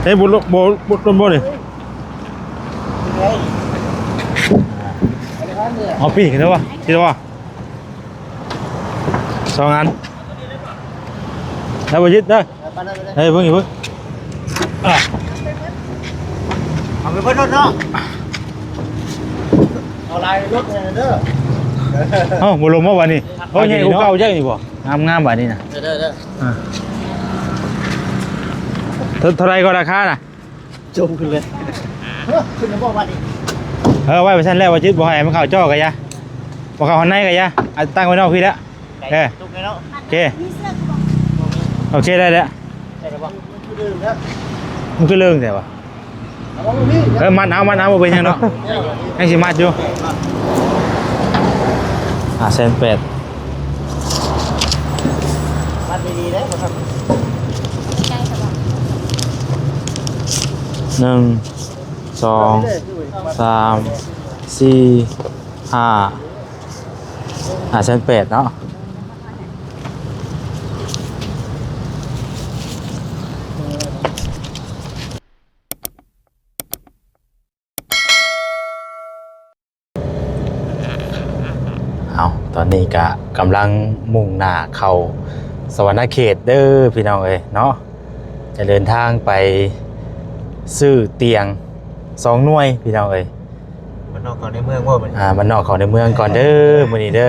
ເອີ ບໍ່ລົມ ບໍ່ ບໍ່ລົມບໍ່ນີ້? ເອົາປີກເດີວ່າ ຄິດວ່າ ສອງອັນ ໄດ້ບໍ່? ຍຶດເດີ. ເອີ ເບິ່ງອີກເບິ່ງ ເອົາໄປເບິດລົດເນາະ. ເອົາຫຼາຍລົດແດ່ເດີ. ເອົ້າ ບໍ່ລົມບໍ່ບາດນີ້? ໂອ້ ໃຫຍ່ກວ່າເກົ່າຈັກນີ້ບໍ່? ງາມໆ ບາດນີ້ນະ. ເດີໆ ເອີ ເທົ່າ ເທົ່າໃດກໍລາຄານະ? ຈົ່ມຂຶ້ນເລີຍ. ເອີ ຂຶ້ນແລ້ວບໍ່ບາດນີ້? ເອີ ໄວ້ໄປຊັ້ນແຫຼະ ບໍ່ຈິດ ບໍ່ໃຫ້ມັນເຂົ້າຈໍ້ກະຢ່າ ບໍ່ເຂົ້າຂ້າງໃນກະຢ່າ ເອົາຕັ້ງໄວ້ນອກພີ້ແຫຼະ. ເອີ ໂອເຄ ໂອເຄ ໄດ້ແລ້ວ. ມັນຄືເລິງແທ້ວະ. ເອີ ມັດເອົາ ມັດເອົາ ບໍ່ເປັນຫຍັງດອກ ຍັງຊິມັດຢູ່. ຫ້າແສນແປດ ມັດດີໆເດ້. ໜຶ່ງ ສອງ ສາມ ສີ່ ຫ້າ ຫ້າແສນແປດເນາະ. ເອົາ ຕອນນີ້ກະກຳລັງມຸ່ງໜ້າເຂົ້າສະຫວັນນະເຂດເດີພີ່ນ້ອງເອີຍເນາະ. ຈະເດີນທາງໄປຊື້ຕຽງສອງໜ່ວຍພີ່ນ້ອງເອີຍ. ບ້ານນອກເຂົ້າໃນເມືອງບໍ່ມື້ນີ້? ອ່າ ບ້ານນອກເຂົ້າໃນເມືອງກ່ອນເດີມື້ນີ້ເດີ.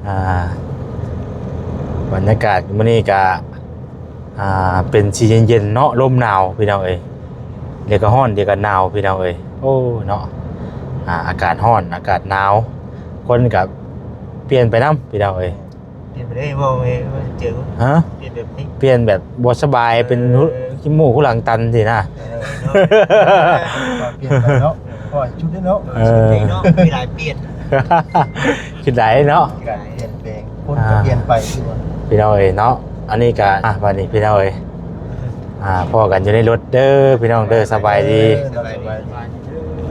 ອ່າ ບັນຍາກາດມື້ນີ້ກະ ອ່າ ເປັນສີເຢັນໆເນາະ ລົມໜາວພີ່ນ້ອງເອີຍ ດຽວກະຮ້ອນ ດຽວກະໜາວພີ່ນ້ອງເອີຍ. ໂອ້ ເນາະ ອ່າ ອາກາດຮ້ອນ ອາກາດໜາວ ຄົນກະປ່ຽນໄປນຳພີ່ນ້ອງເອີຍ. ປ່ຽນໄປເລີຍ ເວົ້າໃຫ້ເຈີ ຮະ? ປ່ຽນແບບນີ້ ປ່ຽນແບບບໍ່ສະບາຍ ເອີ ເປັນ ເອີ ຂີ້ມູກຫລັງຕັນຊີ້ນະ. ເອີ ເນາະ ປ່ຽນໄປເນາະ ເພາະວ່າຊຸດນີ້ເນາະ ເອີ ຊຸດນີ້ເນາະ ມີຫຼາຍປ່ຽນ ຄິດຫຼາຍເນາະ ການປ່ຽນແປງ ຄົນກໍ ອ່າ ປ່ຽນໄປຄືວ່າ ພີ່ນ້ອງເອີຍເນາະ. ອັນນີ້ກະ ອ່າ ບາດນີ້ພີ່ນ້ອງເອີຍ ອ່າ ພໍ້ກັນຢູ່ໃນລົດເດີພີ່ນ້ອງເດີ. ສະບາຍດີ ເອີ ສະບາຍດີ.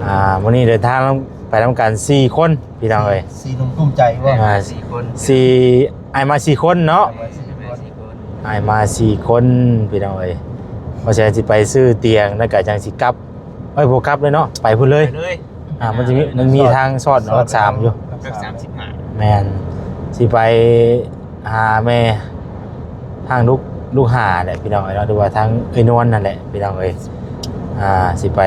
ອ່າ ມື້ນີ້ເດີນທາງໄປນຳກັນສີ່ຄົນ ພີ່ນ້ອງເອີຍ ສີ່ໜຸ່ມກຸ້ມໃຈບໍ່? ອ່າ ສີ່ຄົນ ສີ່ ອ້າຍມາສີ່ຄົນເນາະ ອ້າຍມາສີ່ຄົນ ອ້າຍມາສີ່ຄົນພີ່ນ້ອງເອີຍ. ວ່າແຊນຊິໄປຊື້ຕຽງ ແລ້ວກະຈັ່ງຊິກັບ ເອີຍ ບໍ່ກັບເລີຍເນາະ ໄປພຸ້ນເລີຍ ໄປເລີຍ. ອ່າ ມັນຈະມີ ມັນມີທາງຊອດເນາະ ຫຼັກສາມຢູ່ ຫຼັກສາມສິບຫ້າ ແມ່ນ ຊິໄປຫາແມ່ ທາງລູກ ລູກຫ້າແຫຼະພີ່ນ້ອງເອີຍເນາະ ຫຼືວ່າທາງເອື້ອຍນວນນັ້ນແຫຼະພີ່ນ້ອງເອີຍ. ອ່າ ຊິໄປ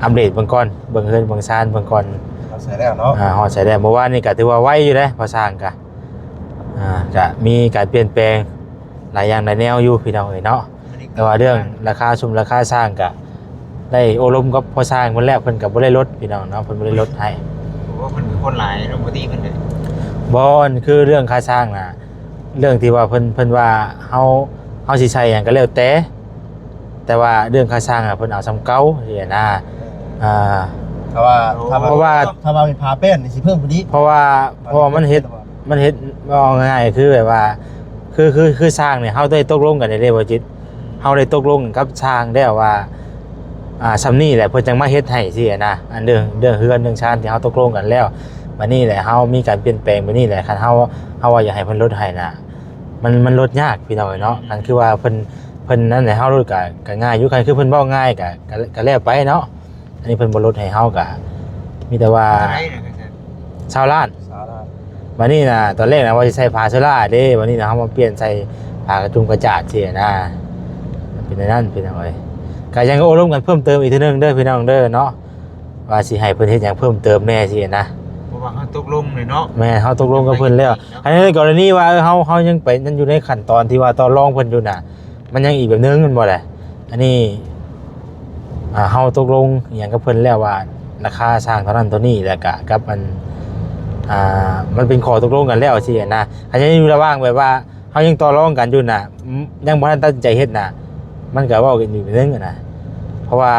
ອັບເດດເບິ່ງກ່ອນ ເບິ່ງເຮືອນເບິ່ງຊານເບິ່ງກ່ອນ. ຮອດໃສແລ້ວເນາະ? ອ່າ ຮອດໃສແລ້ວ. ເມື່ອວານນີ້ກະຖືວ່າໄວຢູ່ເດ້ພໍ່ຊ່າງກະ ອ່າ ກະມີການປ່ຽນແປງຫຼາຍຢ່າງຫຼາຍແນວຢູ່ພີ່ນ້ອງເອີຍເນາະ. ແຕ່ວ່າເລື່ອງລາຄາຊຸມລາຄາຊ່າງກະໄດ້ໂອ້ລົມກັບພໍ່ຊ່າງເພິ່ນແລ້ວ ເພິ່ນກະບໍ່ໄດ້ລົດພີ່ນ້ອງເນາະ ເພິ່ນບໍ່ໄດ້ລົດໃຫ້. ໂອ້ ເພິ່ນເປັນຄົນຫຼາຍເນາະ ບໍ່ຕິເພິ່ນເດ້. ບໍ່ ອັນຄືເລື່ອງຄ່າຊ່າງນະ ເລື່ອງທີ່ວ່າເພິ່ນ ເພິ່ນວ່າເຮົາ ເຮົາຊິໃສ່ຫຍັງກະແລ້ວແຕ່ ແຕ່ວ່າເລື່ອງຄ່າຊ່າງນະ ເພິ່ນເອົາສ່ຳເກົ່າຊີ້ນະ. ເອີ ອ່າ ຖ້າວ່າ ຖ້າວ່າ ເພາະວ່າ ຖ້າວ່າເປັນຜ້າແປ້ນນີ້ຊິເພີ່ມກວ່ານີ້ ເພາະວ່າ ເພາະວ່າມັນເຮັດ ມັນເຮັດ ເວົ້າງ່າຍໆ ຄືແບບວ່າ ຄື ຄື ຄືຊ່າງນີ້ ເຮົາໄດ້ຕົກລົງກັນແລ້ວເດ້ ບໍ່ຈິດ ເຮົາໄດ້ຕົກລົງກັບຊ່າງແລ້ວວ່າ ອ່າ ສ່ຳນີ້ແຫຼະ ເພິ່ນຈັ່ງມາເຮັດໃຫ້ຊີ້ນະ. ອັນເລື່ອງ ເລື່ອງເຮືອນເລື່ອງຊານທີ່ເຮົາຕົກລົງກັນແລ້ວ ບາດນີ້ແຫຼະ ເຮົາມີການປ່ຽນແປງແບບນີ້ແຫຼະ ຄັນເຮົາ ເຮົາວ່າຢາກໃຫ້ເພິ່ນລົດໃຫ້ນະ ມັນ ມັນລົດຍາກພີ່ນ້ອງເອີຍເນາະ. ຄັນຄືວ່າເພິ່ນ ເພິ່ນນັ້ນໃຫ້ເຮົາລົດກະ ກະງ່າຍຢູ່ ຄັນຄືເພິ່ນເວົ້າງ່າຍກະ ກະ ກະແລ້ວໄປເນາະ. ອັນນີ້ເພິ່ນບໍ່ລົດໃຫ້ເຮົາກະ ມີແຕ່ວ່າ ເທົ່າໃດນະ? ຊາວລ້ານ ຊາວລ້ານ. ບາດນີ້ນະ ຕອນແລກນະວ່າຊິໃສ່ຝາໂຊລ່າເດ້ ບາດນີ້ນະ ເຮົາມາປ່ຽນໃສ່ຝາກະຈຸມກະຈາດຊີ້ນະ ເປັນແນວນັ້ນພີ່ນ້ອງເອີຍ. ກະຍັງໂອ້ລົມກັນເພີ່ມເຕີມອີກເທື່ອໜຶ່ງເດີພີ່ນ້ອງເດີເນາະ ວ່າຊິໃຫ້ເພິ່ນເຮັດຫຍັງເພີ່ມເຕີມແດ່ຊີ້ນະ ເພາະວ່າເຮົາຕົກລົງແລ້ວເນາະ. ແມ່ນ ເຮົາຕົກລົງກັບເພິ່ນແລ້ວ. ອັນນີ້ກໍລະນີວ່າ ເອີ ເຮົາ ເຮົາຍັງໄປ ຍັງຢູ່ໃນຂັ້ນຕອນທີ່ວ່າຕໍ່ລອງເພິ່ນຢູ່ນະ ມັນຍັງອີກແບບໜຶ່ງແມ່ນບໍ່ລະ? ອັນນີ້ ອ່າ ເຮົາຕົກລົງອີ່ຫຍັງກັບເພິ່ນແລ້ວວ່າ ລາຄາຊ່າງເທົ່ານັ້ນເທົ່ານີ້ ແລ້ວກະກັບອັນ ອ່າ ມັນເປັນຂໍ້ຕົກລົງກັນແລ້ວຊີ້ນະ. ຄັນຍັງຢູ່ລະຫວ່າງແບບວ່າ ເຮົາຍັງຕໍ່ລອງກັນຢູ່ນະ ຍັງບໍ່ທັນຕັດສິນໃຈເຮັດນະ ມັນກະເວົ້າກັນອີກເລື່ອງໜຶ່ງນະ. ເພາະວ່າ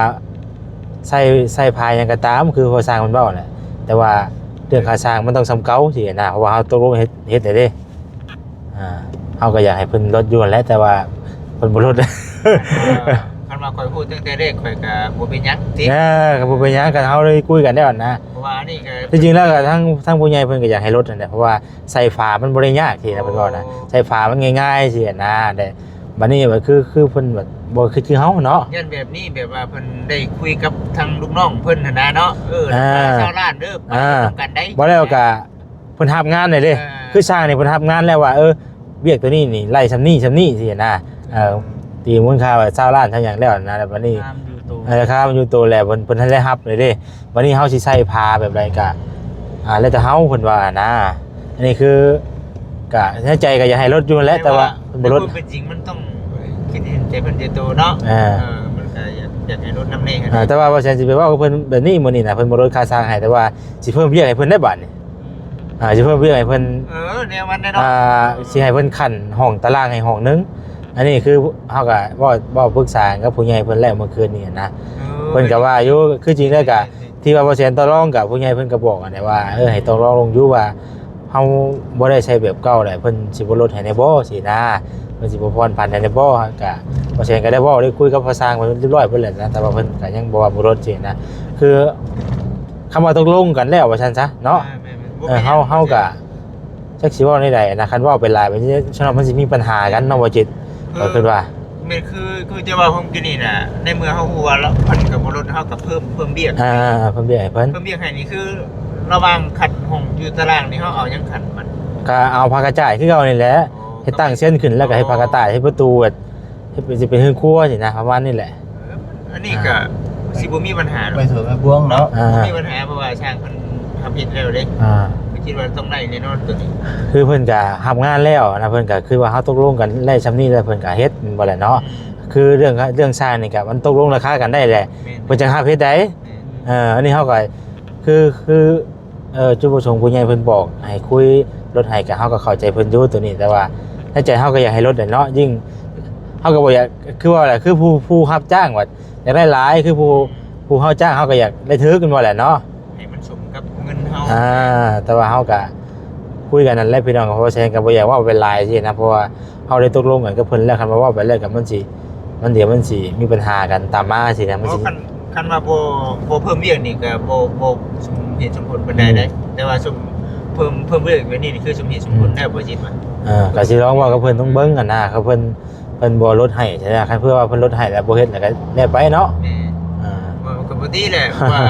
ໃສ່ ໃສ່ຜ້າຫຍັງກະຕາມ ຄືພໍ່ຊ່າງເພິ່ນເວົ້າແຫຼະ ແຕ່ວ່າເລື່ອງຄ່າຊ່າງມັນຕ້ອງສ່ຳເກົ່າຊີ້ນະ ເພາະວ່າເຮົາຕົກລົງເຮັດ ເຮັດແລ້ວເດ້. ອ່າ ເຮົາກໍຢາກໃຫ້ເພິ່ນລົດຢູ່ຫັ້ນແຫຼະ ແຕ່ວ່າເພິ່ນບໍ່ລົດ. ຄັນວ່າຂ້ອຍຮູ້ຕັ້ງແຕ່ແລກ ຂ້ອຍກໍບໍ່ເປັນຫຍັງຕິ. ເອີ ກໍບໍ່ເປັນຫຍັງ ຄັນເຮົາໄດ້ຄຸຍກັນແລ້ວນະ. ເພາະວ່າອັນນີ້ກໍ ທີ່ຈິງແລ້ວກໍທາງ ທາງຜູ້ໃຫຍ່ເພິ່ນກໍຢາກໃຫ້ລົດຫັ້ນແຫຼະ ເພາະວ່າໃສ່ຝາມັນບໍ່ໄດ້ຍາກ ທີ່ນະ ເພິ່ນເວົ້ານະ ໂອ້ ໃສ່ຝາມັນງ່າຍໆ ຊີ້ນະ ແຕ່ ບັດນີ້ກໍຄື ຄືເພິ່ນແບບບໍ່ຄິດຄືເຮົາເນາະ ຢ້ານແບບນີ້ ແບບວ່າເພິ່ນໄດ້ຄຸຍກັບທາງລູກນ້ອງເພິ່ນຫັ້ນນະເນາະ ເອີ ອ່າ ຊາວລ້ານເດີ ໄປ ອ່າ ນຳກັນໄດ໋ ບໍ່ແລ້ວກໍ ເພິ່ນຮັບງານແລ້ວເດ້ ເອີ ຄືຊ່າງນີ້ເພິ່ນຮັບງານແລ້ວວ່າ ເອີ ວຽກໂຕນີ້ນີ້ໄລ່ຊ່ຳນີ້ຊ່ຳນີ້ຊີ້ນະ ເອີ ຕີມູນຄ່າວ່າຊາວລ້ານຊາວຫຍັງແລ້ວນະ ແລ້ວບັດນີ້ ຕາມຢູ່ໂຕ ເອີ ລາຄາມັນຢູ່ໂຕແລ້ວ ເພິ່ນ ເພິ່ນທັນໄດ້ຮັບເລີຍເດ້ ບັດນີ້ເຮົາຊິໃສ່ຜ້າແບບໃດກະ ອ່າ ແລ້ວແຕ່ເຮົາ ເພິ່ນວ່ານະ ອັນນີ້ຄື ກະໃນໃຈກະຢາກໃຫ້ລົດຢູ່ຫັ້ນແຫຼະ ແຕ່ວ່າ ແຕ່ວ່າ ເພິ່ນບໍ່ລົດ ໃນຄວາມເປັນຈິງມັນຕ້ອງຄິດເຫັນໃຈເພິ່ນແຕ່ໂຕເນາະ ເອີ ເອີ ມັນກະຢາກ ຢາກໃຫ້ລົດນຳແດ່ ອ່າ ແຕ່ວ່າບໍ່ແຊນຊິໄປເວົ້າກັບເພິ່ນແບບນີ້ມື້ນີ້ນະ ເພິ່ນບໍ່ລົດຄ່າຊ່າງໃຫ້ ແຕ່ວ່າ ຊິເພີ່ມວຽກໃຫ້ເພິ່ນໄດ້ບາດນີ້ ອ່າ ຊິເພີ່ມວຽກໃຫ້ເພິ່ນ ເອີ ແນວມັນແນ່ນອນ ອ່າ ຊິໃຫ້ເພິ່ນຂັ້ນຫ້ອງຕາລ່າງໃຫ້ຫ້ອງໜຶ່ງ ອັນນີ້ຄືເຮົາກໍເວົ້າ ເວົ້າປຶກສາກັບຜູ້ໃຫຍ່ເພິ່ນແລ້ວເມື່ອຄືນນີ້ນະ ເອີ ເພິ່ນກໍວ່າຢູ່ ຄືຈິງແລ້ວກໍ ທີ່ວ່າບໍ່ແຊນຕໍ່ລອງກັບຜູ້ໃຫຍ່ເພິ່ນກໍບອກຫັ້ນແຫຼະວ່າ ເອີ ໃຫ້ຕໍ່ລອງລົງຢູ່ວ່າ ເຮົາບໍ່ໄດ້ໃຊ້ແບບເກົ່າແຫຼະ ເພິ່ນຊິບໍ່ລົດໃຫ້ແດ່ບໍ່ຊີ້ນະ ເພິ່ນຊິບໍ່ຜ່ອນຜັນໃຫ້ແດ່ບໍ່ ກໍບໍ່ແຊນກໍໄດ້ເວົ້າໄດ້ຄຸຍກັບພາສາງໄປຮຽບຮ້ອຍເບິດແລ້ວນະ ແຕ່ວ່າເພິ່ນກໍຍັງບໍ່ວ່າບໍ່ລົດຊີ້ນະ ຄື ຄຳວ່າຕົກລົງກັນແລ້ວວ່າຊັ້ນຊະເນາະ ອ່າ ແມ່ນໆ ເອີ ເຮົາ ເຮົາກະຈັກຊິເວົ້າແນວໃດນະ ຄັນເວົ້າໄປຫຼາຍ ມັນຊິ ສຳລັບມັນຊິມີບັນຫາກັນເນາະ ບໍ່ຈິດ ເອີ ຂ້ອຍຄິດວ່າ ແມ່ນ ຄື ຄືຈະເວົ້າຮ່ວມກັນນີ້ນະ ໃນເມື່ອເຮົາຮູ້ວ່າລະ ເພິ່ນກໍບໍ່ລົດ ເຮົາກໍເພີ່ມ ເພີ່ມວຽກ ອ່າ ເພີ່ມວຽກໃຫ້ເພິ່ນ ເພີ່ມວຽກໃຫ້ນີ້ ຄືລະຫວ່າງຂັດຫ້ອງຢູ່ຕາລ່າງນີ້ ເຮົາເອົາຫຍັງຂັດມັນ ກໍເອົາຜ້າກະຈາຍຄືເກົ່ານີ້ແຫຼະ ອໍ ເຮັດຕັ້ງເຊັ່ນຂຶ້ນ ແລ້ວກໍເຮັດຜ້າກະຈາຍ ເຮັດປະຕູແບບ ເຮັດເປັນ ຊິເປັນເຮືອນຄົວຊີ້ນະ ປະມານນີ້ແຫຼະ ເອີ ອັນນີ້ກໍ ອ່າ ຊິບໍ່ມີບັນຫາດອກ ໄປເຖິງໄປບວງເນາະ ອ່າ ບໍ່ມີບັນຫາ ເພາະວ່າຊ່າງເພິ່ນທຳເຮັດແລ້ວເດ້ ອ່າ ຂ້ອຍຄິດວ່າຕ້ອງໄດ້ແນ່ນອນໂຕນີ້ ຄືເພິ່ນກໍຮັບງານແລ້ວນະ ເພິ່ນກໍຄືວ່າເຮົາຕົກລົງກັນໄດ້ຊ່ຳນີ້ແລ້ວ ເພິ່ນກໍເຮັດແມ່ນບໍ່ແຫຼະເນາະ ອືມ ຄືເລື່ອງ ເລື່ອງຊ່າງນີ້ກໍມັນຕົກລົງລາຄາກັນໄດ້ແຫຼະ ແມ່ນ ເພິ່ນຈັ່ງຮັບເຮັດໄດ໋ ແມ່ນ ເອີ ອັນນີ້ເຮົາກໍ ຄື ຄື ເອີ ຈຸດປະສົງຜູ້ໃຫຍ່ເພິ່ນບອກໃຫ້ຄຸຍລົດໃຫ້ ກໍເຮົາກໍເຂົ້າໃຈເພິ່ນຢູ່ໂຕນີ້ ແຕ່ວ່າໃນໃຈເຮົາກໍຢາກໃຫ້ລົດແຫຼະເນາະ ຍິ່ງເຮົາກໍບໍ່ຢາກ ຄືວ່າແຫຼະ ຄືຜູ້ ຜູ້ຮັບຈ້າງວ່າຢາກໄດ້ຫຼາຍ ຄືຜູ້ ຜູ້ເຮົາຈ້າງເຮົາກໍຢາກໄດ້ຖືກແມ່ນບໍ່ແຫຼະເນາະ ໃຫ້ມັນສົມກັບເງິນເຮົາ ອ່າ ແຕ່ວ່າເຮົາກໍຄຸຍກັນນັ້ນແຫຼະພີ່ນ້ອງ ເພາະວ່າແຊງກໍບໍ່ຢາກເວົ້າໄປຫຼາຍຊີ້ນະ ເພາະວ່າ ເຮົາໄດ້ຕົກລົງກັນກັບເພິ່ນແລ້ວ ຄັນວ່າເວົ້າໄປແລ້ວກໍມັນຊິ ມັນ ດຽວມັນຊິມີບັນຫາກັນຕາມມາຊີ້ນະ ມັນຊິ ຄັນ ຄັນວ່າບໍ່ ບໍ່ເພີ່ມວຽກນີ້ກໍບໍ່ ບໍ່ສົມເຫດສົມຜົນປານໃດເດ້ ອືມ ແຕ່ວ່າສົມ ເພີ່ມ ເພີ່ມວຽກແບບນີ້ນີ້ຄືສົມເຫດສົມຜົນ ອືມ ແລ້ວ ບໍ່ຈິດວ່າ ເອີ ກໍຊິລອງເວົ້າກັບເພິ່ນ ອືມ ຕ້ອງເບິ່ງຫັ້ນນະ ຄັນເພິ່ນ ເພິ່ນບໍ່ລົດໃຫ້ ຄັນເພື່ອວ່າເພິ່ນລົດໃຫ້ແລ້ວບໍ່ເຮັດ ແລ້ວກໍແລ້ວໄປເນາະ ແມ່ນ ອ່າ ກໍບໍ່ຕິແຫຼະ ເພາະວ່າ